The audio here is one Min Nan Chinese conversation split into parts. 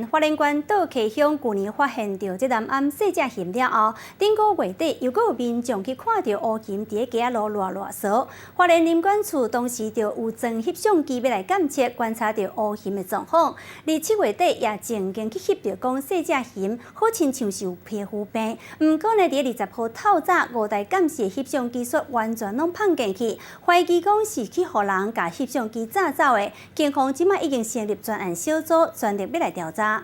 花蓮縣倒溪鄉舊年發現著這南安細隻熊了後，頂個月底又閣有民眾去看著烏熊佇咧街仔路賴賴趖。花蓮林管處當時就有裝翕相機欲來監測觀察著烏熊的狀況。而7月底也曾經去翕著講細隻熊好親像是有皮膚病，毋過呢，佇20號透早五台監視翕相機卻完全攏放電去，懷疑講是去予人共翕相機炸走的。警方這擺已經成立專案小組，全力欲來調查。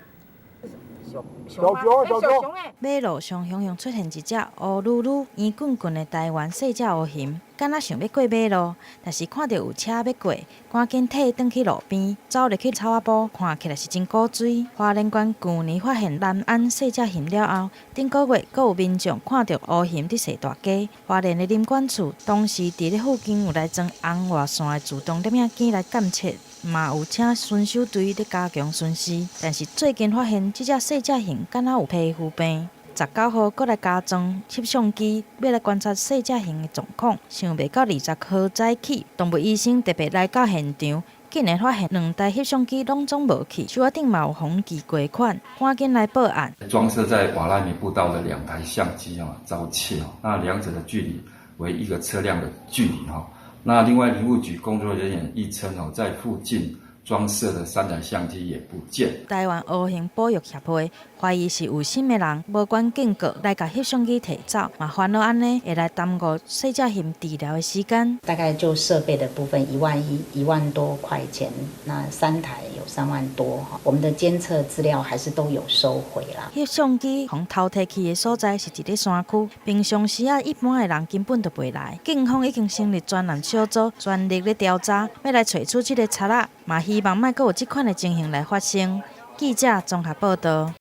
小熊，小熊。馬路上雄雄出現一隻烏嚕嚕、圓滾滾的台灣細隻烏熊，敢若想欲過馬路，但是看著有車欲過，趕緊退轉去路邊，走入去草仔埔，看起來是真古錐。花蓮縣舊年發現南安細隻熊了後，頂個月閣有民眾看著烏熊佇踅大街。花蓮的林管處當時佇咧附近有來裝紅外線的自動攝影機來監測，嘛有請巡守隊咧加強巡視。但是最近發現這隻細隻熊敢若有皮膚病。19號閣來加裝翕相機，欲來觀察細隻熊的狀況。想袂到20號早起，動物醫生特別來到現場，竟然發現兩台翕相機攏總無去，樹仔頂嘛有予人奇怪款，趕緊來報案。裝設在瓦剌米步道的兩台相機啊遭竊，那兩者的距離為一個車輛的距離哈。那另外林務局工作人員亦稱哦，在附近裝設的三台相機也不見。台灣烏熊保育協會懷疑是有心的人無管警告來共翕相機提走，嘛煩惱按呢會來耽誤細隻熊治療的時間。大概就設備的部分1.1萬1萬多塊錢，那三台有3萬多哈。我們的監測資料還是都有收回啦。翕相機予偷提去的所在是一个山區，平常時啊一般的人根本就袂來。警方已經成立專案小組，全力咧調查，欲來揣出這个賊仔，嘛希望莫閣有這款的情形來發生。記者綜合報道。